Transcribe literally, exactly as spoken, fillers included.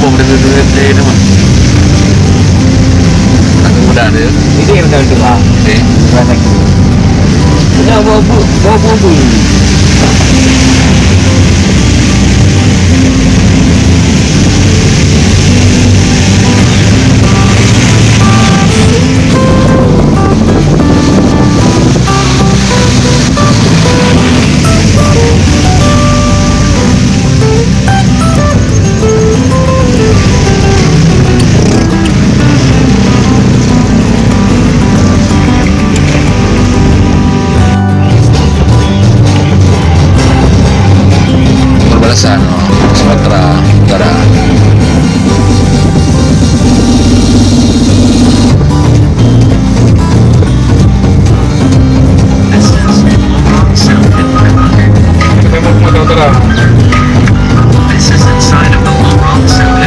Udah, udah, udah, udah, udah, mah. Tak mudah dia. Ini yang macam tu lah. Okey. Bukan lagi. Dah bawa bu-, bawa bu-, bu-. Perbatasan Sumatera Utara. Sumatera Utara. This is inside of the Lorong Seven.